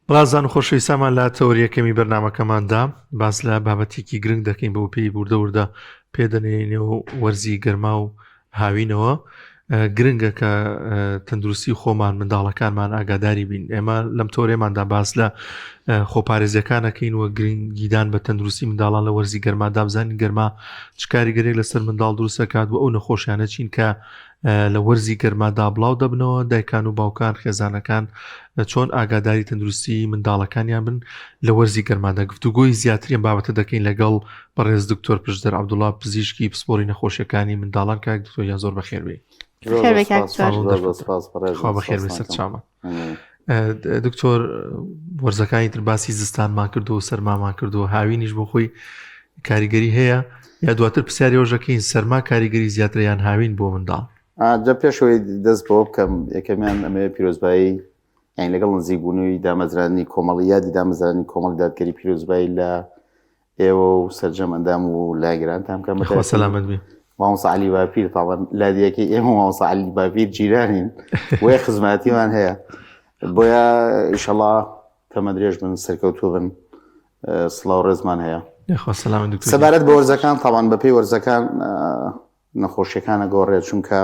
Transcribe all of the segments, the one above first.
بەڕێزان و خۆشەویستانمان لە تەوەری یەکەمی بەرنامەکەماندا باس لە بابەتێکی گرنگ دەکەین بەو پێی وردە وردە پێدەنێینێ و وەرزی گەرما و هاوینەوە گرنگە کە تەندروستی خۆمان منداڵەکانمان ئاگاداری بین ئێمە لەم تۆرێماندا باس لە خۆپارێزیەکانەکەین و گرنگیدان بە تەندروستی منداڵان لە وەرزی گەرما دابزانین گەرما چ کاریگەرێک لەسەر منداڵ دروستەکات و ئەو نەخۆشیانە چین کە لە وەرزی گەرمادا بڵاو دەبنەوە، دایکان و باوکان، خێزانەکان چۆن ئاگاداری تەندروستی منداڵەکانیان بن لە وەرزی گەرمادا گفتوگۆی زیاتری ئەم بابەتە دەکەین لەگەڵ بەڕێز دکتۆر پشدەر عەبدوڵا پزیشکی پسپۆڕی نەخۆشیەکانی منداڵان کاک دکتۆر گیان زۆر بەخێر بێی. زۆر بێ کاک دکتۆر. زۆر زۆر سپاس بەڕێزم. خوا بەخێر بێ سەرچاومان. دکتۆر وەرزەکانی تر باسی زستانمان کردو و سەرمامان کردو هاوینیش بۆ خۆی کاریگەری هەیە یا دواتر پرسیاری ۆژەکەین سەرما کاریگەری زیاتر یان هاوین بۆ منداڵ جا پێشەوەی دەست بۆ بکەم یەکەمیان ئەمەوێ پیرۆزبایی یان لەگەڵ نزیکبوونەوەی دامەزرانی کۆمەڵی یادی دامەزرانی کۆمەڵی دادگەری پیرۆزبایی لە ئێوە و سەرجەم ئەندام و لایەنگرانتان بکەم خوا سەلامەت بی. مامۆستا عەلی باپیر تاوان لادیەکەی ئێمە مامۆستا عەلی باپیر جیرانین بۆیە خزمەتیمان هەیە بۆیە ئیشەڵا تەمەندرێژ بن سەرکەوتوو بن سڵاو ڕێزمان هەیە یاخوا سەلامەت دکتۆر سەبارەت بە وەرزەکان تاوان بەپێی وەرزەکان نەخۆشیەکان ئەگۆڕێت چونکە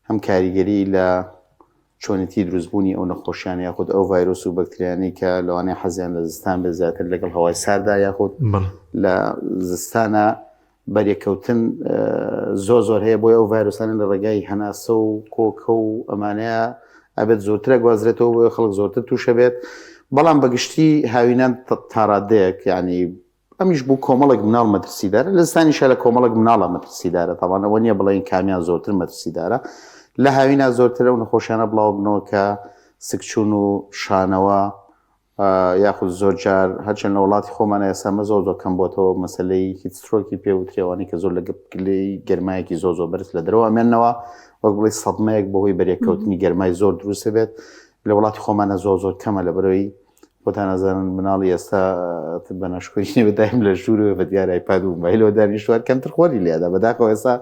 هەم کاریگەری لە چۆنێتی دروستبوونی ئەو نەخۆشیانە یاخود ئەو ڤایرۆس و بەکتریانەی کە لەوانەیە حەزیان لە زستان بێت زیاتر لەگەڵ هەوای ساردا یاخود لە زستانە بەرێکەوتن زۆر زۆر هەیە بۆی ئەو ڤایرۆسانە لە ڕێگای هەناسە و کۆکە و ئەمانەیە ئەبێت زۆرترە گوازرێتەوە بۆی خەڵک زۆرتر تووشە بێت بەڵام بەگشتی هاوینان تاڕادەیەک ینی ئەمیش بۆ کۆمەڵێک مناڵ مەترسیدارە، لە زستانیشا لە کۆمەڵێک مناڵا مەترسیدارە، تەبعەن ئەوە نییە بڵێین کامیان زۆرتر مەترسیدارە، لە هاوینا زۆرتر ئەو نەخۆشیانە بڵاو بنەوە کە سکچوون و شانەوە یاخود زۆر جار هەرچەند لە وڵاتی خۆمان ئێستا مە زۆر زۆر کەم بۆتەوە مەسلەی heat stroke ی پێ وترێوانی کە زۆر لە گەپلەی گەرمایەکی زۆر زۆر بەرز لە دەرەوە ئەمێنەوە وەک بڵێ سەدمەیەک بەهۆی بەرێککەوتنی گەرمای زۆر دروست بێت لە وڵاتی خۆمانە زۆر زۆر کەمە لە بەرەوەی خۆتان ئەزانن مناڵی ئێستا بە ناشکۆی نەبێت دایم لە ژوورەوە بە دیار ئایپاد و مۆبایلەوە دانیشتووە کەمتر خۆری لێدا بەداخەوە ئێستا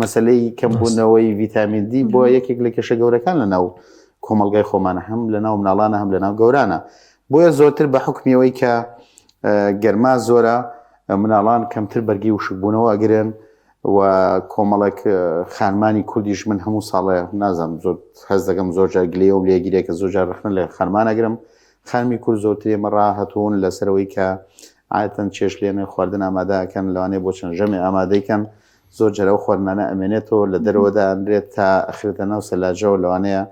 مەسلەی کەمبوونەوەی ڤیتامین دی بۆ یەکێک لە کێشە گەورەکان لە ناو کۆمەڵگای خۆمانە هەم لە ناو مناڵانە هەم لە ناو گەورانە بۆیە زۆرتر بە حکمیەوەی کە گەرما زۆرە مناڵان کەمتر بەرگی وشکبوونەوە ئەگرن و کۆمەڵێک خانمانی کوردیش من هەموو ساڵێ نازانم زۆر هەست دەکەم زۆر جار گلەیەوم لێگیرێ کە زۆر جار ڕەخنە لە خانمان ئەگرم خانمی کورد زۆرتر ئێمە ڕاهەتوون لەسەرەوەی کە عادەتەن چێش لێنێ خواردن ئامادە ئەکەن لەوانەیە بۆ چەند ژەمێ ئامادەی کەن زۆر جار ئەو خواردنانە ئەمێنێتەوە لە دەرەوە دائەنرێت تا ئەخرێتە ناو سەلاجەوە لەوانەیە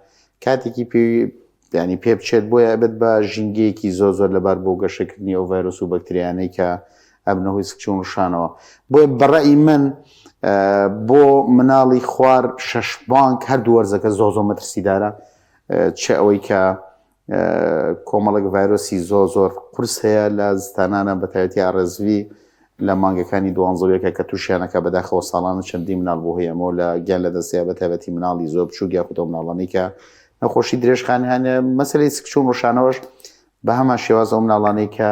کاتێکی پێ یانی پێ بچێت بۆیە ئەبێت بە ژینگەیەکی زۆر زۆر لەبار بۆ گەشەکردنی ئەو ڤایرۆس و بەکتریانەی کە ئەبنە هۆی سکچوون ڕشانەوە بۆیە بەڕەئی من بۆ مناڵی خوار شەش بانک هەردوو وەرزەکە زۆر زۆر مەترسیدارە چ ئەوەی کە کۆمەڵێک ڤایرۆسی زۆر زۆر قورس هەیە لە زستانانە بە تایبەتی RSV لە مانگەکانی دوانزەویەکە کە تووشیانەکە بەداخەوە ساڵانە چەندین مناڵ بۆ هەیە ئەمەوە لە گیان لە دەستەیە بە تایبەتی مناڵی زۆر بچووک یاخود ئەو مناڵانەی کە نەخۆشی درێژخانیان هەیە مەسەلەی سکچوون ڕشانەوەش بە هەمان شێواز ئەو مناڵانەی کە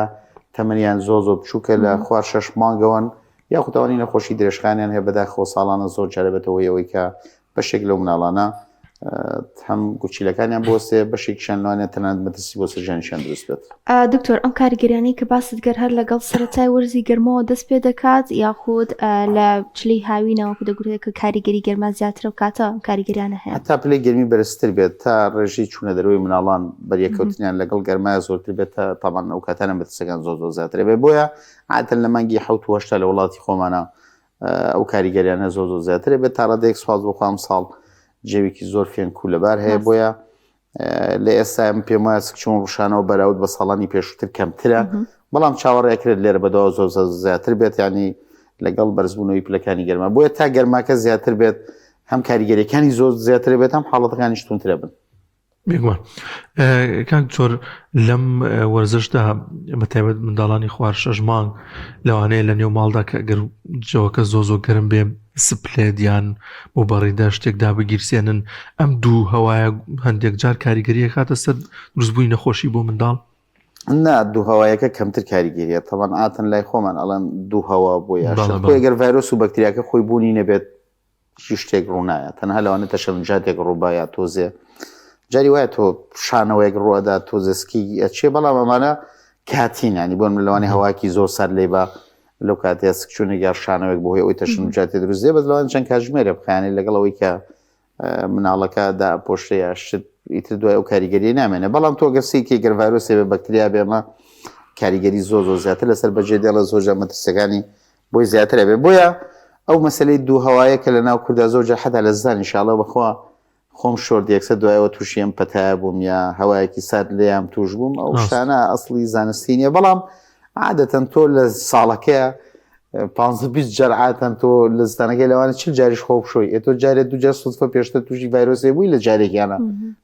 تەمەنیان زۆر زۆر بچووکە لە خوار شەش مانگەوەن یاخود ئەوانەی نەخۆشی درێژخانیان هەیە بەداخەوە ساڵانە زۆر جارە بێتە هۆی ئەوەی کە بەشێک لەو مناڵانە هەم گورچیلەکانیان بۆسێ بەشێکیشان لەوانەیە تەنانەت مەترسی بۆ سەر ژیانیشیان دروست بێت. دکتۆر ئەم کاریگەریانەی کە باست کرد هەر لەگەڵ سەرەتای وەرزی گەرمەوە دەست پێ دەکات یاخود لە چلەی هاوینەوە وەکو دەگوترێت کە کاریگەری گەرما زیاترە و کاتە ئەم کاریگەریانە هەیە؟ هەتا پلەی گەرمی بەرزتر بێت تا ڕێژەی چوونە دەرەوەی مناڵان بەریەککەوتنیان لەگەڵ گەرمایە زۆرتر بێت تا تاوان ئەو کاتانە مەترسیەکان زۆر زۆر زیاتر بێت بۆیە عادەتەن لە مانگی حەوت و هەشتا لە وڵاتی خۆمانە ئەو کاریگەریانە زۆر زۆر زیاترە بێت تا ڕادەیەک سوپاس بۆ خوا ئەمساڵ جەوێکی زۆر فێنک و لەبار هەیە بۆیە لە ئێستا من پێم وایە سکچوون ڕشانەوە بەراورد بە ساڵانی پێشووتر کەمترە بەڵام چاوەڕێکرێت لێرە بەدەوە زۆر زیاتر بێت ینی لەگەڵ بەرزبوونەوەی پلەکانی گەرما بۆیە تا گەرماکە زیاتر بێت هەم کاریگەریەکانی زۆر زیاتر بێت هەم حاڵەتەکانیش توندترە بن. بێگومان کاک دکتۆر لەم وەرزشدا بە تایبەت منداڵانی خوار شەش مانگ لەوانەیە لە نێو ماڵدا کە گەر جەوەکە زۆ زۆ گەرم بێ سپلێت یان بۆ بەڕیدە شتێک دابگیرسێنن ئەم دوو هەوایە هەندێک جار کاریگەریە کاتە سەر دروستبووی نەخۆشی بۆ منداڵ نا دوو هەوایەکە کەمتر کاریگەریە تەبان ئاتن لای خۆمان ئەڵێن دوو هەوا بۆ یاشت خۆی گەر ڤایرۆس و بەکتریاکە خۆی بوونی نەبێت هیچ شتێک ڕوونایە تەنها لەوانە تەشەنجاتێک ڕووبا یا تۆزێ. جاری وایە تۆ شانەوەیەک ڕوئەدا تۆزێ سکی ئەچێ بەڵام ئەمانە کاتین ینی بۆن لەوانی هەواکی زۆر سەر لێ بە لەو کاتێ سکچونێک یا شانەوەێک بۆ هۆی ئەوی تەشنجاتی دروست دێ بەس لەوان چەند کاتژمێرە بخیانێ لەگەڵ ئەوەی کە مناڵەکە دا پۆشتە یا شت ئیتر دوای ئەو کاریگەری نامێنێ بەڵام تۆ گەر سیکی گەر ڤایرۆسێ بێ بەکتریا بێمە کاریگەری زۆر زۆر زیاتر لەسەر بەجێ دێڵە زۆر جار مەترسیەکانی بۆی زیاتر ئەبێ بۆیە ئەو مەسلەی دوو هەوایە کە لە ناو کوردا زۆر جار حتا لە زستان ئینشاڵڵا بەخوا خۆم شۆرد یەکسەر دوایەوە تووشی ئەم پەتایە بووم یا هەوایەکی سارد لێیان توش بووم ئەو شتانە ئەسڵی زانستی نییە بەڵام عادەتەن تۆ لە ساڵەکەیە 15 جار عادەتەن تۆ لە زستانەکەی لەوانە چل جاریش خۆ بشۆی ئێ تۆ جارێ دوو جار سودفە پێشتر تووشی ڤایرۆسێ بووی لە جارێکیانە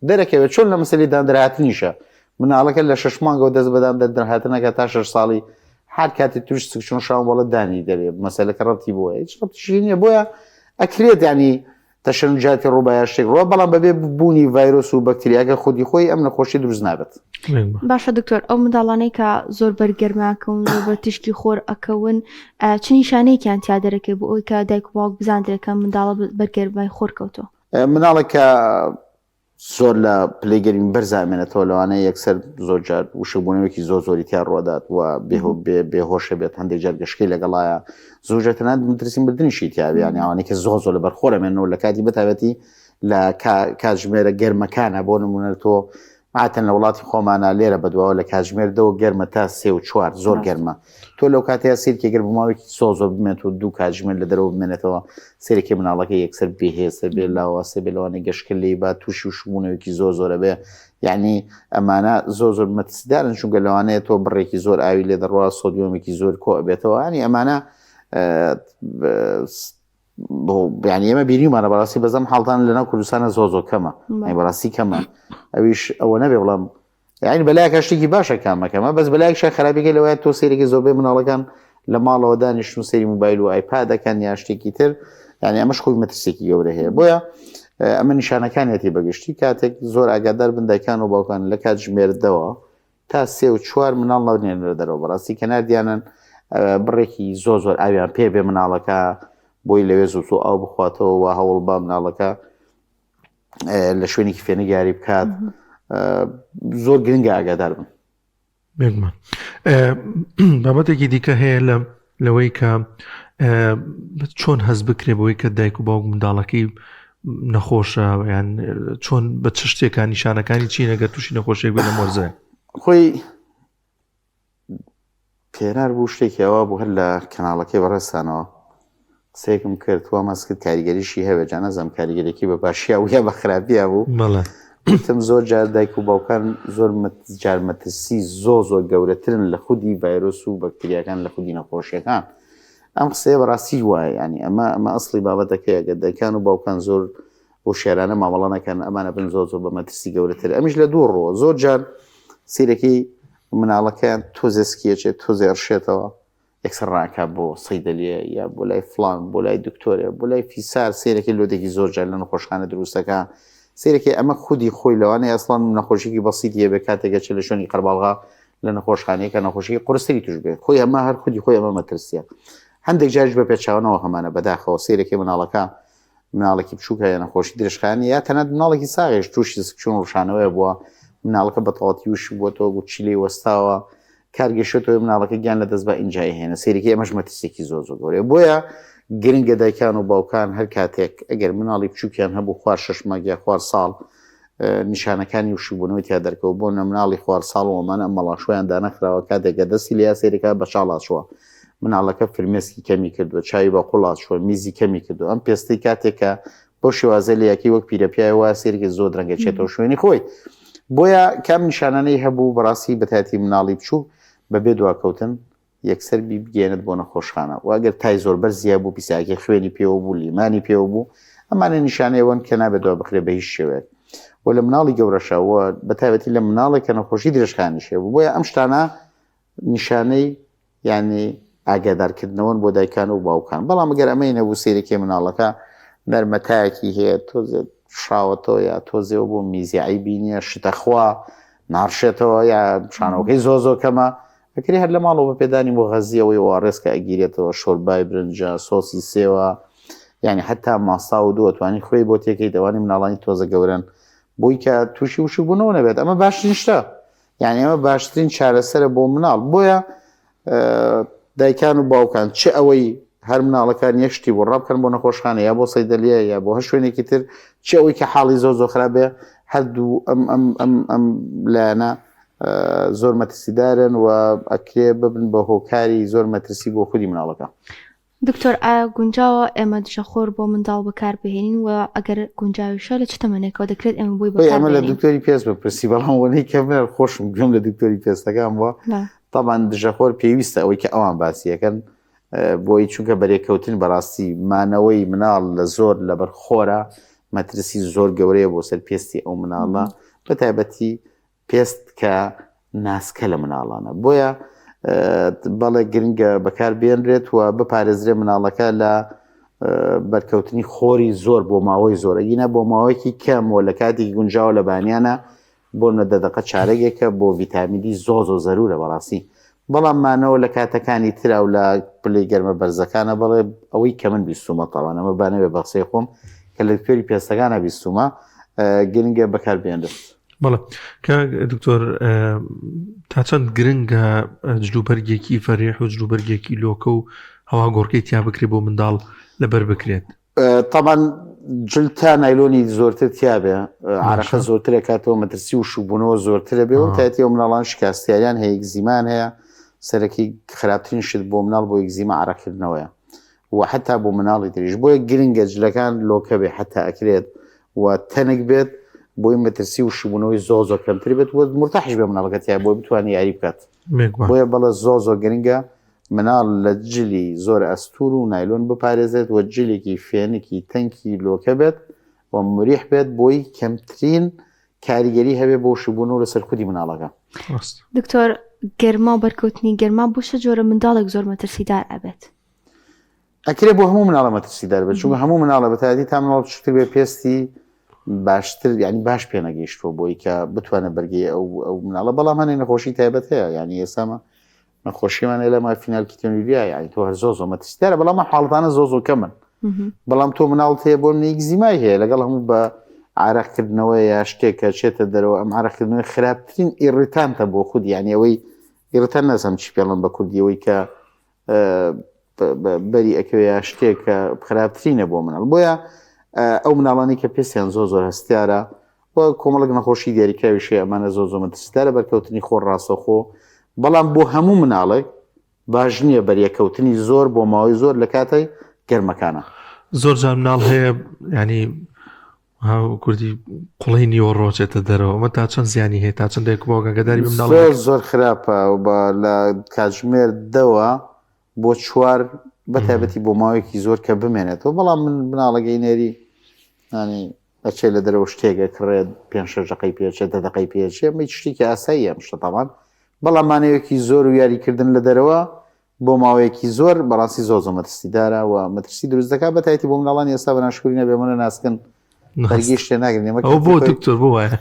دەرەکەوێت چۆن لە مەسەلی داندرهاتنیشە مناڵەکە لە شش مانگەوە دەست بەدان دەردرهاتنەکە تا شش ساڵی هەر کاتی توش سکچون شاو بەڵە دانی دەبێ مەسەلەکە ڕەتی بۆیە هیچ ڕەتیشی نییە بۆیە ئەکرێت ینی تەشەنوجاتی ڕووبا یا شتێک ڕووە بەڵام بەبێ بوونی ڤایرۆس و بەکتریاکە خودی خۆی ئەم نەخۆشی دروست نابێت. باشە دکتۆر ئەو منداڵانەی کە زۆر بەر گەرماکەون زۆر بەر تیشکی خۆر ئەکەون چ نیشانەیەکیان تیا دەرەکەوێت بۆ ئەوەی کە دایک و باوک بزاندرێت کە منداڵە بەر گەرمای خۆر کەوتووە؟ مناڵێک کە زۆر لە پلەی گەرمی بەرز ئامێنێتەوە لەوانەیە یەکسەر زۆر جار وشکبوونەوەیەکی زۆر زۆری تیا ڕوەدات و بێهۆشە بێت هەندێک جار گەشکەی لەگەڵایە زۆر جار تەنانەت مەترسی مردنیشی تیا بێ یانی ئەوانەی کە زۆر زۆر لە بەرخۆر ئەمێنەوە لە کاتی بەتایبەتی لە کاتژمێرە گەرمەکانە بۆ نمونە تۆ عاتەن لە وڵاتی خۆمانە لێرە بەدواوە لە کاتژمێر دەوە گەرمە تا سێ و چوار زۆر گەرمە تۆ لەو کاتەیە سیرکێ گەر بۆ ماوەیەکی زۆ زۆر بمێنێت و دوو کاتژمێر لە دەرەوە بمێنێتەوە سێرەکەی مناڵەکە یەکسەر بێهێزە بێ لاوازە بێ لەوانەیە گەشکە لێی با تووشی وشکبوونەوەیەکی زۆر زۆرە بێ یعنی ئەمانە زۆر زۆر مەترسیدارن چونکە لەوانەیە تۆ بڕێکی زۆر ئاوی لێ دەڕوا سۆدیۆمێکی زۆر کۆ ئەبێتەوە ینی ئەمانە یعنی ئێمە بینیمانە بەڕاستی بەزەم حاڵتان لەناو کوردستانە زۆر زۆر کەمە بەڕاستی کەمە ئەویش ئەوە نەبێ بڵام یعنی بەلایەکە شتێکی باشە کامەکەمە بەس بەلایەکشە خراپیەکەی لەوەیە تۆ سەیرێکی زۆربەی مناڵەکان لە ماڵەوە دانیشتن و سەیری موبایل و ئایپاد دەکەن یا شتێکی تر یعنی ئەمەش خۆی مەترسێکی گەورە هەیە بۆیە ئەمە نیشانەکانیەتی بەگشتی کاتێک زۆر ئاگادار بن دایکان و باوکان لە کاتژمێر دەوە تا سێ و چوار مناڵ نەنێنرە دەرەوە بەڕاستی کە ناردیانن بڕێکی زۆر زۆر ئاویان پێ بێ مناڵەکە بۆی لەوێ زوو زوو ئاو بخواتەوە و هەوڵ با مناڵەکە لە شوێنێکی فێنک یاری بکات زۆر گرنگە ئاگادار بن. بێگومان بابەتێکی دیکە هەیە لە لەوەی کە چۆن هەست بکرێ بۆی کە دایک و باوک منداڵەکەی نەخۆشە یان چۆن بە چ شتێکان نیشانەکانی چینە گەر تووشی نەخۆشیێک بێ لە مۆرزە خۆی پێنار بوو شتێکی ئەوە بوو هەر لە کەناڵەکەی بەڕێزتانەوە قسەیەکم کرد وام هەست کرد کاریگەریشی هەبێت جا نازانم کاریگەرێکی بە باشیا بوو یا بە خراپیا بوو بەڵێ وتم زۆر جار دایک و باوکان زۆر جار مەترسی زۆ زۆر گەورەترن لە خودی ڤایرۆس و بەکتریاکان لە خودی نەخۆشیەکان ئەم قسەیە بەڕاستی وایە ینی ئەمە ئەمە ئەسڵی بابەتەکەیە گەر دایکان و باوکان زۆر هۆشیارانە مامەڵە نەکەن ئەمانە بن زۆر زۆر بە مەترسی گەورەتر ئەمیش لە دوو ڕووە زۆر جار سیرەکەی مناڵەکەیان تۆزێ سکیەچێت تۆزێ ڕشێتەوە یەکسەر ڕاکە بۆ سەیدەلیە یا بۆ لای فلان بۆ لای دکتۆرێ بۆ لای فیسار سیرەکەی لۆدێکی زۆر جار لە نەخۆشخانە دروستەکە سیرەکەی ئەمە خودی خۆی لەوانەیە ئەسڵان نەخۆشیکی بەسیتی هەبێ کاتێکە چ لە شوێنی قەرباڵغا لە نەخۆشخانەیە کە نەخۆشی قورستری توش بێت خۆی ئەمە هەر خودی خۆی ئەمە مەترسیە هەندێک جاریش بە پێچوانەوە هەمانە بەداخەوە سیرەکەی مناڵەکە مناڵێکی بچووک هەیە نەخۆشی درێژخایەنی یا تەنانەت مناڵێکی ساغیش تووشی سکچوون و ڕشانەوەیە بووە مناڵەکە بە تەواوەتی وشک بووەتەوە گورچی لێی وەستاوە کار گەشتەوە مناڵەکە گیان لە دەست بە ئینجا هێنە سەیرەکەی ئەمەش مەترسیێکی زۆر زۆر گەورەیە بۆیە گرنگە دایکان و باوکان هەر کاتێک ئەگەر مناڵی بچووکیان هەبوو خوار شش مانگ یا خوار ساڵ نیشانەکانی وشکبوونەوەی تیا دەرکەوت بۆ نە مناڵی خوار ساڵ و ئەمانە ئەم مەڵاشۆیان دانەخراوە کاتێک کە دەستی لێیا سەیرەکە بە چاڵا چووە مناڵەکە فرمێسکی کەمی کردووە چاوی بە قوڵا چووە میزی کەمی کردووە ئەم پێستەی کاتێک کە بەو شێوازە لەیەکەی وەک پیرەپیای وایە سەیرەکەی زۆر درەنگە چێتەوە شوێنی خۆی بۆیە کام نیشانانەی هەبوو بەڕاستی بەتایەتی مناڵی بچووک بەبێ دواکەوتن یەکسەر بیبگەیەنێت بۆ نەخۆشخانە و ئەگەر تای زۆر بەرزی هەبوو پیسایەکی خوێنی پێوە بوو لیمانی پێوە بوو ئەمانە نیشانەی ئەوەن کە نابێت دوا بخرێت بە هیچ شێوەیەک و لە مناڵی گەورەشە و بە تایبەتی لە مناڵێک کە نەخۆشی درێژخایەنیش هەبوو بۆیە ئەم شتانە نیشانەی یعنی ئاگادارکردنەوەن بۆ دایکان و باوکان بەڵام گەر ئەمەی نەبوو سەیرەکەی مناڵەکە نەرمەتایەکی هەیە تۆزێت شاوەتەوە یا تۆزێەوە بۆ میزی عەیبی نییە شتەخوا ناڕشێتەوە یا شانەوەکەی زۆ زۆر کەمە ئەکرێ هەر لە ماڵەوە بە پێدانی موغەزیەوەی ORS کە ئەگیرێتەوە شۆربای برنجە سۆسی سێوە یعنی حتا ماستا و دووە توانی خوێی بۆ تێکەی دەوانی مناڵانی تۆزە گەورەن. بۆی کە تووشی وشکبوونەوە نەبێت ئەمە باشترین شتە یعنی ئەمە باشترین چارەسەرە بۆ مناڵ بۆیە دایکان و باوکان چ ئەوەی هەر مناڵەکان یەک شتی بۆ ڕابکەن بۆ نەخۆشخانە یا بۆ سەیدەلیە یا بۆ هەر شوێنێکی تر چ ئەوەی کە حاڵی زۆر زۆر خراپ بێ هەردوو ئەم ئەم ئەم ئەم لایەنە زۆر مەترسیدارن و ئەکرێ ببن بە هۆکاری زۆر مەترسی بۆ خودی مناڵەکە. دکتۆر ئایا گونجاوە ئێمە دژەخۆر بۆ منداڵ بەکار بهێنین و ئەگەر گونجاویشە لە چ تەمەنێکەوە دەکرێت ئێمە بۆی بەکار ئەمە لە بهێنین؟ دکتۆری پێست بپرسی بەڵام وەنەی کە من خۆشم گوێم لە دکتۆری پێستەکان بووە نا. تەبعەن دژەخۆر پێویستە ئەوەی کە ئەوان باسیەکەن بۆی چونکە بەرێکەوتن بەڕاستی مانەوەی مناڵ لە زۆر لەبەر خۆرە مەترسی زۆر گەورەیە بۆ سەر پێستی ئەو مناڵە بە تایبەتی پێست کە ناسکە لە مناڵانە بۆیە بەڵێ گرنگە بەکار بێنرێت و بپارێزرێ مناڵەکە لە بەرکەوتنی خۆری زۆر بۆ ماوەی زۆر ئەگینا بۆ ماوەیەکی کەم و لە کاتێکی گونجاوە لە بانیانە بۆ نە دەدەقە چارەگێکە بۆ ڤیتامینی زۆ زۆ زەرورە بەڕاستی بەڵام مانەوە لە کاتەکانی ترا و لە پلەی گەرمە بەرزەکانە بەڵێ ئەوەی کە من بیستومە تاوان ئەمە بانەوێ بەقسەی خۆم کە لە دکتۆری پێستەکانە بیستومە گرنگە بەکار بێنرێت. بەڵێ کاک دکتۆر تا چەند گرنگە جلوبەرگێکی فەریح و جلوبەرگێکی لۆکە و هەوا گۆڕکەی تیا بکرێت بۆ منداڵ لەبەر بکرێت تامان جل تا نایلۆنی زۆرتر تیاابێ عرەقە زۆرترە کاتەوە مەترسی و شوبوونەوە زۆرترە بێ و تایەتی ئەو مناڵان شکاستیاریان هەیە ئیگزیمان هەیە سەرەکی خراپترین شت بۆ مناڵ بۆ ئیگزیما عرەقکردنەوەیە و حتا بۆ مناڵی تریش بۆیە گرنگە جلەکان لۆکە بێ حتا ئەکرێت و تەنک بێت بۆی مەترسی و شبوونەوەی زۆ زۆر کەمتر بێت و مرتاحش بێ مناڵەکە تیا بۆی بتوانێت یاری بکات بۆیە بەڵێ زۆ زۆر گرنگە مناڵ لە جلی زۆر ئەستور و نایلۆن بپارێزێت و جلێکی فێنکی تەنکی لۆکە بێت و مریح بێت بۆی کەمترین کاریگەری هەبێ بۆ شبوون و لەسەر خودی مناڵەکە. دکتۆر گەرما و بەرکەوتنی گەرما بۆ چ جۆرە منداڵێک زۆر مەترسیدار ئەبێت؟ ئەکرێ بۆ هەموو مناڵە مەترسیدار بێت چونکە هەموو مناڵە بەتایبەتی تا مناڵ بچووکتر بێ پێستی باشتر یعنی باش پێ نەگەیشتووە بۆی کە بتوانێت بەرگەی ئەو ئەو مناڵە بەڵام هەنێ نەخۆشی تایبەت هەیە یعنی ئێسامە نەخۆشیمان هەیە لە ما phenylketonuria یعنی تۆ هەر زۆ زۆ مەترسیدارە بەڵام ئەم حاڵەتانە زۆ زۆ کەمن بەڵام تۆ مناڵت هەیە بۆ ئیگزیمای هەیە لەگەڵ هەموو بە عارەقکردنەوە یا شتێک کە چێتە دەرەوە ئەم عارەقکردنەوەی خراپترین irritant ە بۆ خود یعنی ئەوەی irritant نازانم چی پێڵم بە کوردیەوەی کە بەری ئەکەوێ یا شتێک کە خراپترینە بۆ مناڵ بۆیە ئەو مناڵانی کە پێستیان زۆر زۆر هەستیارە و کۆمەڵک نەخۆشی دیاریکراویش هەیە ئەمانە زۆر زۆر مەترسیدارە بەرکەوتنی خۆر ڕاستەوخۆ بەڵام بۆ هەموو مناڵێک باش نییە بەریەکەوتنی زۆر بۆ ماوەی زۆر لە کاتای گەرمەکانە. زۆر جار مناڵ هەیە ینی کوردی قوڵی نیوە ڕۆچێتە دەرەوە ئەمە تا چەند زیانی هەیە تا چەند دایک و باوک ئاگاداری بە مناڵ زۆر زۆر خراپە بە لە کاتژمێر دەوە بۆ چوار بە تایبەتی بۆ ماوەیەکی زۆر کە بمێنێتەوە بەڵام من مناڵەکەی نێری ینی ئەچێ لە دەرەوە شتێک ئەکڕێت پێنج شەش دەقەی پێچێت دە دەقەی پێچێ ئەمە هیچ شتێکی ئاساییە ئەم شتە تاوان بەڵام مانەوەیەکی زۆر و یاریکردن لە دەرەوە بۆ ماوەیەکی زۆر بەڕاستی زۆر زۆر مەترسیدارە و مەترسی دروست دەکات بە تایبەتی بۆ مناڵانی ئێستا بە ناشکوری نەبێ ئەمە ناسکن بەرگی شتێ ناگرن ئێمە ئەو بۆ دکتۆر بۆ وایە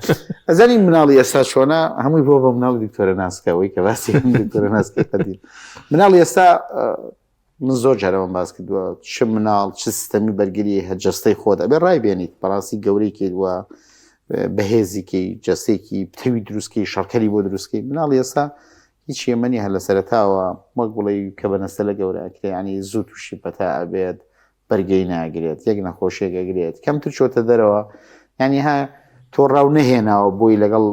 ئەزانی مناڵی ئێستا چۆنە هەمووی بۆ بە مناڵی دکتۆرە ناسکەوەی کە باسی دکتۆرە ناسکە مناڵی ئێستا من زۆر جار ئەوەم باس کردووە چ مناڵ چ سیستەمی بەرگری هە جەستەی خۆت ئەبێ ڕای بێنیت بەڕاستی گەورەی کەیت وە بەهێزی کەی جەستێکی پتەوی دروستکەی شەڕکەری بۆ دروستکەی مناڵ ئێستا هیچ ئێمە نیە هەر لە سەرەتاوە وەک بڵێ کە بە نەستەلە گەورە ئەکرێ ینی زوو تووشی پەتا ئەبێت بەرگەی ناگرێت یەک نەخۆشیێک ئەگرێت کەمتر چۆتە دەرەوە ینی ها تۆ ڕاو نەهێناوە بۆی لەگەڵ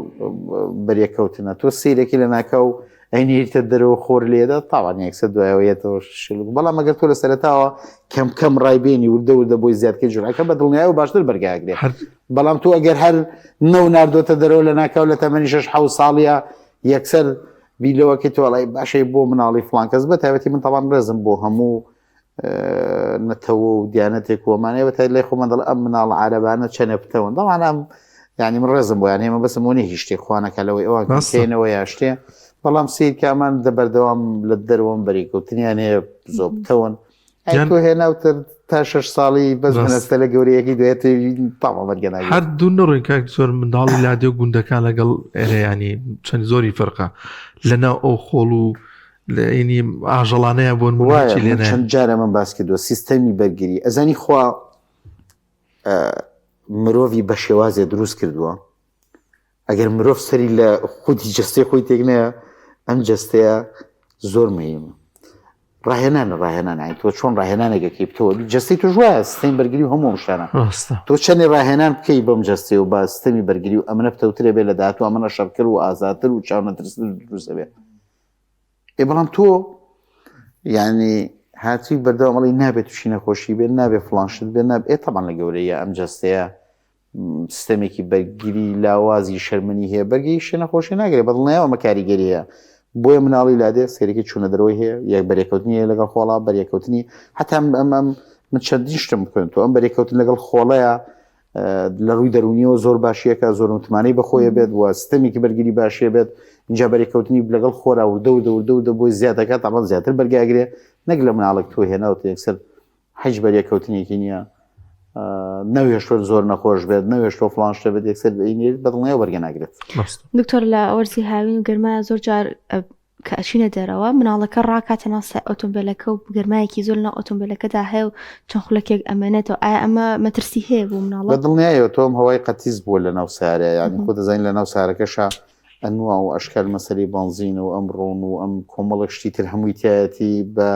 بەرێکەوتنە تۆ سیرێکی لە ناکاو ئەینیتە دەرەوە خۆر لێدا تاوان یەکسەر دوایەوە یەتەوە شلک بەڵام ئەگەر تۆ لە سەرەتاوە کەم کەم ڕایبێنی وردە وردە بۆی زیادکەی جورعەکە بە دڵنیایەوە باشتر بەرگاگرێت بەڵام تۆ ئەگەر هەر نەو ناردۆتە دەرەوە لە ناکاو لە تەمەنی 6 حەوت ساڵیە یەکسەر بیلەوەکەی تۆڵی باشەی بۆ مناڵی فلان کەس بە تایبەتی من تاوان ڕێزم بۆ هەموو نەتەوە و دیانەتێک وەمانەیە بە تای لای خۆمان دەڵێ ئەم مناڵ عربانە چەنە پتەون دەڵان ئەم یعنی من ڕێزم بۆیان هێمە بەسم بۆ نیە هیچ شتێک خوانەکە لەوەی ئەوان کەینەوە یا شتێ بەڵام سیر کامان دە بەردەوام لە دەرەوەم بەریکەوتنیان هەیە زۆر پتەون تۆ هێناوتر تا شش ساڵی بەس منەستە لە گەورەیەکی دوێت تاوە هەر دوو نڕۆین کاک زۆر منداڵی لادێ و گوندەکان لەگەڵ ئێرەیانی چەند زۆری فەرقە لەناو ئەو خۆڵ و ینی ئاژەڵانەیە بۆن چەند جارە من باس کردووە سیستەمی بەرگری ئەزانی خوا مرۆڤی بە شێوازێ دروست کردووە. ئەگەر مرۆڤ سەری لە خودی جەستەی خۆی تێک نەیە ئەم جەستەیە زۆر مهمە ڕاهێنان ڕاهێنان ئای تۆ چۆن ڕاهێنانێکەکەی بتەوە جەستەی تۆش وایە سیستەمی بەرگری و هەموو ئەم شتانە ڕاستە تۆ چەندی ڕاهێنان بکەی بەم جەستەی و بە سیستەمی بەرگری و ئەمنە پتەوترە بێ لە داهاتوو ئەمەنە شەڕکەر و ئازاتر و چاونەترستر دروست دەبێ ئێ بەڵام تۆ یعنی هاتووی بەردەوام ئەڵێی نابێت تووشی نەخۆشی بێت نابێ فڵان شت بێت نابێ ئێ تەبعەن لە گەورەیە ئەم جەستەیە سیستەمێکی بەرگری لاوازی شەرمنی هەیە بەرگی شتە نەخۆشی ناگرێت بەدڵنیایەوە ئەمە کاریگەری هەیە بۆیە مناڵی لادێ سەیرێکی چوونە دەرەوەی هەیە یەک بەرێکەوتنی هەیە لەگەڵ خۆڵا بەرێکەوتنی هەتا ئەم ئەم ئەم من چەندین شتم بخوێن تۆ ئەم بەرێکەوتن لەگەڵ خۆڵەیە لە ڕووی دەرونیەوە زۆر باشیەکە زۆر متمانەی بەخۆیە بێت و سیستەمێکی بەرگری باشیە بێت اینجا بەرێکەوتنی لەگەڵ خۆرا وردە وردە وردە وردە بۆی زیاد دەکات تاڵان زیاتر بەرگاگرێ نەک لە مناڵێک تۆ هێناوت یەکسەر هیچ بەرێکەوتنێکی نییە نەوێشتۆ زۆر نەخۆش بێت نەوێشتۆ فلان شتە بێت یەکسەر بینێت بەدڵنیاوە بەرگە ناگرێت. دکتۆر لە وەرزی هاوین و گەرما زۆر جار کە ئەچینە دەرەوە مناڵەکە ڕاکاتە ناو ئۆتۆمبیلەکە و گەرمایەکی زۆر ناو ئۆتۆمبیلەکەدا هەیە و چەند خولەکێک ئەمێنێتەوە ئایا ئەمە مەترسی هەیە بۆ مناڵە؟ بە دڵنیایەوە تۆم هەوای قەتیس بووە لە ناو سارە یانی خۆ دەزانین لە ناو سارەکەشا ئەنوا و ئەشکال مەسەلی بەنزین و ئەم ڕۆن و ئەم کۆمەڵێک شتی تر هەمووی تایەتی بە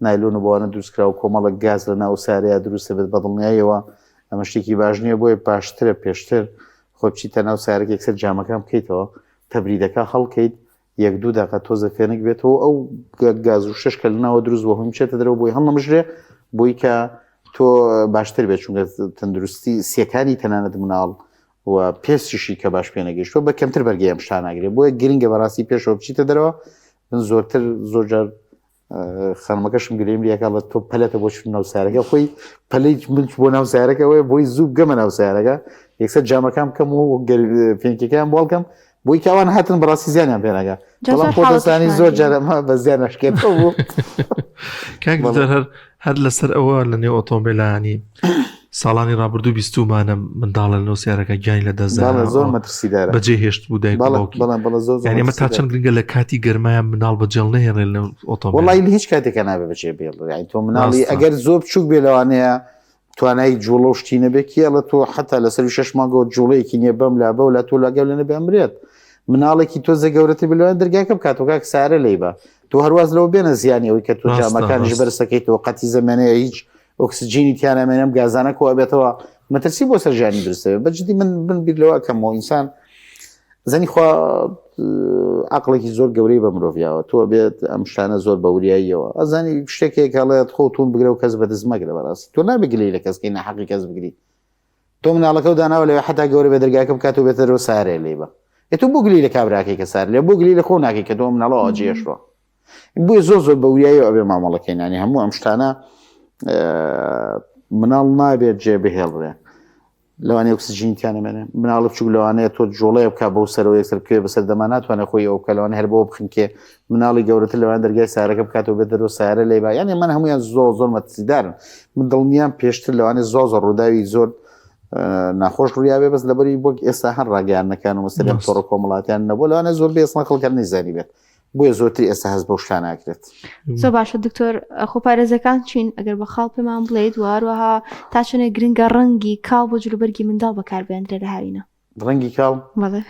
نایلۆن و بەوانە دروستکرا و کۆمەڵێک گاز لە ناو سارەیە دروست بێت بە دڵنیایەوە ئەمە شتێکی باش نییە بۆیە باشترە پێشتر خۆ بچیتە ناو سارەکە یەکسەر جامەکان بکەیتەوە تەبریدەکە هەڵکەیت یەک دوو دەقە تۆزە فێنک بێتەوە ئەو گاز و شش کە لەناوە دروست بۆ هەم بچێتە دەرەوە بۆی هەڵنەمژرێ بۆی کە تۆ باشتر بێت چونکە تەندروستی سیەکانی تەنانەت مناڵ و پێستیشی کە باش پێنەگەیشتوە بە کەمتر بەرگەی ئەم شتاناگرێ بۆیە گرنگە بەڕاستی پێشەوە بچیتە دەرەوە من زۆرتر زۆر جار خانمەکەشم گرێم لەکە لە تۆ پەلەتە بۆ چون ناو سارەکە خۆی پەلەی من بۆ ناو سارەکەەوەی بۆی زوو بگەمە ناو سارەکە یەکسەر جامەکان بکەم و فێنکەکان بۆڵکەم بۆی کاوان هاتن بەڕاستی زیانیان پێناگە بەڵام خۆ دەزانی زۆر جارەمە بە زیان نشکێتەوە بوو کاک هەر هەر لەسەر ئەوە لە نێو ئۆتۆمبیلانی ساڵانی ڕابردوو بیستومانە منداڵە لەو سیارەکە گیانی لە دەست زۆر مەترسیدار بەجێ هێشت بوو دایک یعنی ئەمە تا چەند گرنگە لە کاتی گەرمایە مناڵ بە جێڵ نەهێڵێ لە ئۆتۆمبیل وڵی لە هیچ کاتێکە نابێ بەجێ بێڵ یعنی تۆ مناڵی ئەگەر زۆر بچووک بێ لەوانەیە توانای جوڵە و شتی نەبێ کێڵە تۆ حتا لەسەر شش مانگەوە جوڵەیەکی نییە بەم لا بەو لا تۆ لەگەڵ لە نەبێ ئەمرێت مناڵێکی تۆزە گەورەتر بلوان دەرگاکە بکات و کاک سارە لێی بە تۆ هەرواز لەوە بێنە زیانی ئەوەی کە تۆ جامەکانیش بەرزەکەیتەوە قەتی زەمێنەیە هیچ ئۆکسجینی تیا نامێنێ ئەم گازانە کۆ ئەبێتەوە مەترسی بۆ سەر ژیانی دروست دەبێت بە جدی من من بیر لەوە ئەکەمەوە ئینسان زەنی خوا عقلێکی زۆر گەورەی بە مرۆڤیاوە تۆ بێت ئەم شتانە زۆر بە وریاییەوە ئەزانی شتێکێک هەڵێت خۆ تون بگرە و کەس بەدەست مەگرە بەڕاستی تۆ نابێ گلەی لە کەسکەی ناحەقی کەس بگری تۆ مناڵەکە و داناوە لەوێ حتا گەورە بێ دەرگاکە بکات و بێتە دەرەوە سارێ لێی بە ئێ تۆ بۆ گلەی لە کابراکەی کە سار لێ بۆ گلەی لە خۆ ناکەی کە تۆ مناڵەوە ئەجێشڕۆ بۆیە زۆر زۆر بە وریاییەوە ئەبێ مامەڵەکەین ینی هەموو ئەم شتانە مناڵ نابێت جێ بهێڵرێ لەوانەیە ئۆکسجین تیا نەمێنێ مناڵ بچوک لەوانەیە تۆ جوڵەیە بک بەو سەرەوە یەکسەر بکەوێ بەسەر دەما ناتوانێت خۆی ئەو بکە لەوانە هەر بۆ بخنکێ مناڵی گەورەتر لەوان دەرگای سارەکە بکاتەوە بێت دەرەوە سارە لێ با یعنی من هەمویان زۆر زۆر مەترسیدارن من دڵنیام پێشتر لەوانەیە زۆر زۆر ڕووداوی زۆر ناخۆش ڕوویاوێ بەس لەبەری بۆک ئێستا هەر ڕاگەیاندنەکان و مەسەلەن تۆڕە کۆمەڵاتیان نەبوو لەوانە زۆر بێ ئێستا خەڵکە نەیزانی بێت بۆیە زۆرتر ئێستا هەست بەو شتانە ئەکرێت. زۆر باشە دکتۆر خۆپارێزەکان چین ئەگەر بە خاڵ پێمان بڵێیت و هەروەها تا چەندێک گرنگە ڕەنگی کاڵ بۆ جلوبەرگی منداڵ بەکاربهێندرێ لە هاوینە؟ ڕەنگی کاڵ؟ بەڵێ.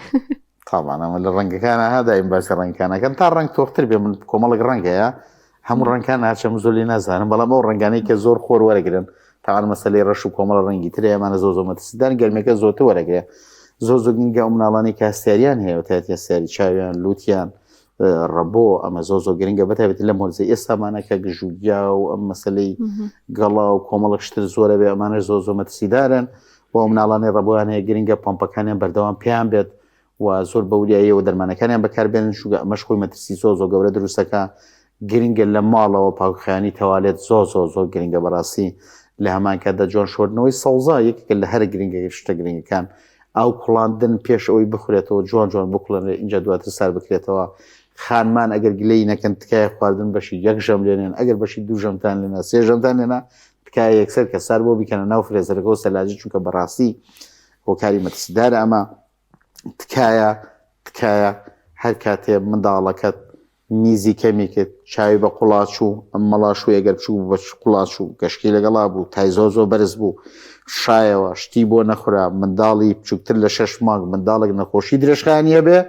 تاوان ئەمە لە ڕەنگەکانە ها دایم باسی ڕەنگەکانەکەن تا ڕەنگ تۆختر بێ من کۆمەڵێک ڕەنگ هەیە هەموو ڕەنگەکان ناچم زۆر لێ نازانم بەڵام ئەو ڕەنگانەی کە زۆر خۆر وەرەگرن تاوان مەسەلەی ڕەش و کۆمەڵە ڕەنگی ترە ئەمانە زۆر زۆر مەترسیدان گەرمەکە زۆرتر وەرەگرێ زۆر زۆر گرنگە ئەو مناڵانەی کە هەستیاریان هەیە و تایبەتی هەستیاری چاویان لوتیان ڕەبۆ ئەمە زۆر زۆر گرنگە بەتایبەتی لەم وەرزەی ئێستامانە کە گژوگیا و ئەم مەسلەی گەڵا و کۆمەڵک شتر زۆرە بێ ئەمانە زۆر زۆر مەترسیدارن بۆ ئەو مناڵانەی ڕەبۆیان هەیە گرنگە پەمپەکانیان بەردەوام پێیان بێت و زۆر بە وریاییەوە دەرمانەکانیان بەکاربێنن چونکە ئەمەش خۆی مەترسی زۆر زۆر گەورە دروستەکە گرنگە لە ماڵەوە پاکخیانی تەوالێت زۆر زۆر زۆر گرنگە بەڕاستی لە هەمان کاتدا جوان شۆردنەوەی سەوزا یەکێکە لە هەرە گرنگە شتە گرنگەکان ئاو کوڵاندن پێش ئەوەی بخورێتەوە جوان جوان بکوڵێنرێ ئینجا دواتر سار بکرێتەوە خانمان ئەگەر گلەیی نەکەن تکایە خواردن بەشی یەک ژەم لێنێن ئەگەر بەشی دوو ژەمتان لێنا سێ ژەمتان لێنا تکایە یەکسەر کە سار بۆ بیکەنە ناو فرێزەرەکە و سەلاجە چونکە بەڕاستی هۆکاری مەترسیدارە ئەمە تکایە تکایە هەر کاتێ منداڵەکەت. میزی کەمی کرد، چاوی بە قوڵا چوو، ئەم مەڵاشووی ئەگەر بچووک بوو بە قوڵا چوو، گەشکی لەگەڵا بوو، تای زۆر زۆر بەرز بوو، شایەوە، شتی بۆ نەخورا، منداڵی بچووکتر لە شەش مانگ، منداڵێک نەخۆشی درێژخایەنی هەبێ،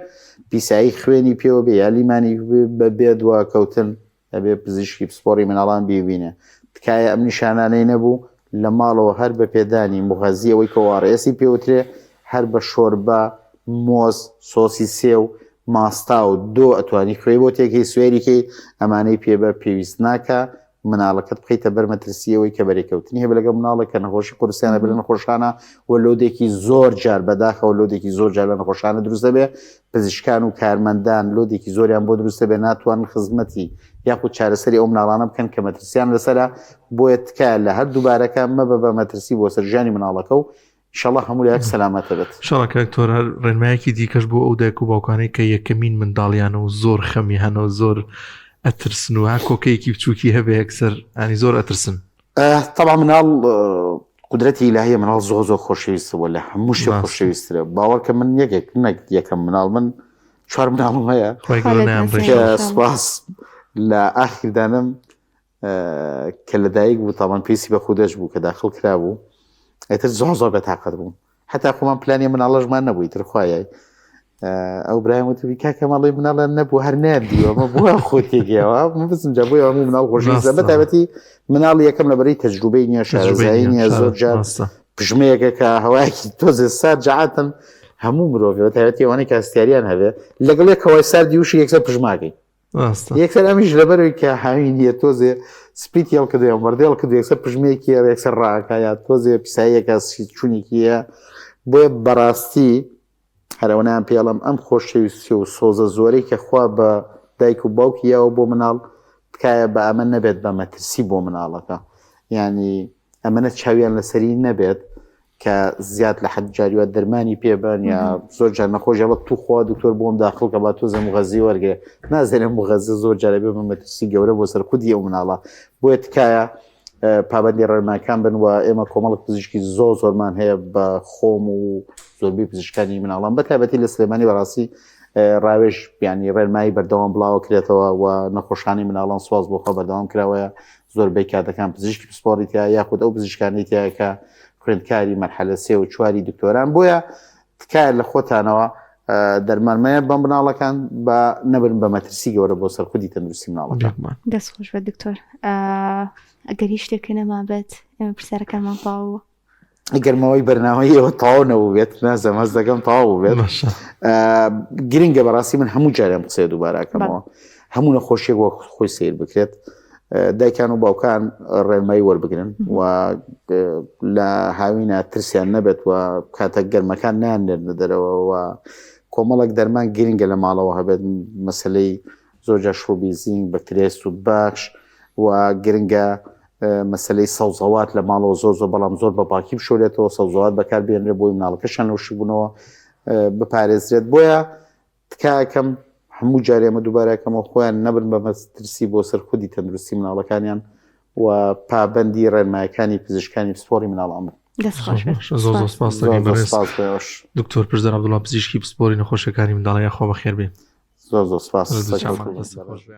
پیسایی خوێنی پێوە بێ یا لیمانی بێ دواکەوتن، ئەبێ پزیشکی پسپۆڕی مناڵان بیبینێ. تکایە ئەم نیشانانەی نەبوو، لە ماڵەوە هەر بە پێدانی موغەزی ئەوەی کە ORS ی پێوترێ، هەر بە شۆربا، مۆز، سۆسی سێو، ماستاو، دۆ ئەتوانی خوێی بۆ تێکەی سوێری کەی، ئەمانەی پێ بە پێویست ناکا مناڵەکەت بخەیتە بەر مەترسی ئەوەی کە بەرێکەوتنی هەبێ لەگەڵ مناڵێک کە نەخۆشی قورسیان هەبێ لە نەخۆشخانە و لۆدێکی زۆر جار بەداخەوە لۆدێکی زۆر جار لە نەخۆشخانە دروست دەبێ پزیشکان و کارمەندان لۆدێکی زۆریان بۆ دروست دەبێت ناتوانن خزمەتی یاخود چارەسەری ئەو مناڵانە بکەن کە مەترسیان لەسەرە بۆیە تکایە لە هەر دووبارەکە مەبە بە مەترسی بۆ سەر ژیانی مناڵەکە و ئیشەڵا هەموو لایەک سەلامەتە بێت. ئیشەڵا کاک دکتۆر هەر ڕێنمایەکی دیکەش بۆ ئەو دایک و باوکانەی کە یەکەمین منداڵیانە و زۆر خەمی هەنە و زۆر ئەترسن و ها کۆکەیەکی بچووکی هەبێ یەکسەر ئەنی زۆر ئەترسن. تەبعا مناڵ قودرەتی ئیلاهیە مناڵ زۆر زۆر خۆشەویستە وە لە هەموو شتێک ڕاستە. خۆشەویسترە باوەڕکە من یەکێک نەک یەکەم مناڵ من چوار مناڵم هەیە خوای گەورە خوا لێت نەیان نەسێنێ کە بڕێ. ئینشاڵڵا. سوپاس لە ئاخیردانم کە لەدایک بوو تاوان پێویستی بە خودەش بوو کە داخل کرابوو ئیتر زۆر زۆر بەتاقەت بووم هەتا خۆمان پلانی مناڵەشمان نەبوو ئیتر خوایای ئەو برایم وتبی کاکە ماڵی مناڵیان نەبوو هەر نەیاندیوە ئەمە بووە خۆتێکیەوە من بزم جا بۆیە هەموو مناڵ خۆشەویستە ڕاستە. بە تایبەتی مناڵی یەکەم لەبەرەی تەجروبەی نییە تەجروبەی شارەزایی نییە نییە شارە زۆر جار ڕاستە. پژمەیەکە کە هەوایەکی تۆزێ سارد جەعاتن هەموو مرۆڤێ بە تایبەتی ئەوانەی کە هەستیاریان هەبێ لەگەڵ یەک هەوای ساردی وشی یەکسەر پژماکەی ڕاستە. یەکسەر ئەمیش لەبەرەوەی کە هاوینیە تۆزێ سپیتی هەڵکردو یان بەردەی هەڵکردو یەکسەر پژمەیەکی هەیە یەکسەر ڕاکا یا تۆزێ پیساییەکە چونێکی هەیە بۆیە بەڕاستی هەر ئەوەنەیان پێ ئەڵێم ئەم خۆشەویستی و سۆزە زۆرەی کە خوا بە دایک و باوکی یاوە بۆ مناڵ تکایە بە ئەمە نەبێت بە مەترسی بۆ مناڵەکە یعنی ئەمەنە چاویان لەسەری نەبێت کە زیاد لە حەد جاریوە دەرمانی پێبن یا زۆر جار نەخۆش ئەڵێ توخوا دکتۆر بۆم داخڵ کە با تۆزێ مغەزی وەرگێ نازانم مغەزی زۆر جارە بێ بە مەترسی گەورە بۆ سەر خودی ئەو مناڵە بۆیە تکایە پابەندی ڕێنماکان بن و ئێمە کۆمەڵک پزیشکی زۆر زۆرمان هەیە بە خۆم و زۆربەی پزیشکانی مناڵان بە تایبەتی لە سلێمانی بەڕاستی ڕاوێژ بیانی ڕێنمایی بەردەوام بڵاوە کرێتەوە و نەخۆشانی مناڵان سواز بۆ خۆ بەردەوام کراوەیە زۆربەی کاتەکان پزیشکی پسپۆڕی تیا یاخود ئەو پزیشکانی تیا کە خوێندکاری مەرحەلە سێ و چواری دکتۆران بۆیە تکایە لە خۆتانەوە دەرمانمەیە بەم مناڵەکان بە نەبن بە مەترسی گەورە بۆ سەر خودی تەندروستی مناڵەکان. دەست خۆش بێت دکتۆر ئەگەر هیچ شتێک نەمابێت ئێمە پرسیارەکانمان تەواو بوو. ئەگەر ماوەی بەرنامەی ئێوە تەواو نەبوو بێت نازانم هەست دەکەم تەواو بوو بێت گرنگە بەڕاستی من هەموو جارێم قسەیە دووباراکەمەوە هەموو نەخۆشیێک وەک خۆی سیر بکرێت دایکان و باوکان ڕێنمایی وەربگرن و لە هاوینە ترسیان نەبێت و کاتە گەرمەکان نانێرنە دەرەوە و کۆمەڵک دەرمان گرنگە لە ماڵەوە هەبێت مەسلەی زۆرجار شڕوبی زینک بەکتریای سوودبەخش و گرنگە مەسلەی سەوزەوات لە ماڵەوە زۆر زۆر بەڵام زۆر بە پاکی بشۆرێتەوە سەوزەوات بەکاربێنرێ بۆی مناڵەکەشان لە وشکبوونەوە بپارێزرێت بۆیە تکایەکەم هەموو جارێ ئەمە دووبارەکەمەوە خۆیان نەبن بە مەترسی بۆ سەر خودی تەندروستی مناڵەکانیان و پابەندی ڕێنمایەکانی پزیشکانی پسپۆڕی مناڵان بن. دەست خۆش بێت. زۆر زۆر سپاس دەکەین زۆر زۆر بەڕێز سپاس بۆ ئێوەش. دکتۆر پشدەر عەبدوڵا پزیشکی پسپۆری نەخۆشیەکانی منداڵان یاخوا بەخێر بێن. زۆر زۆر سپاس. ڕێز و سەرکەوتوو چاومان بن. دەست خۆش بێ.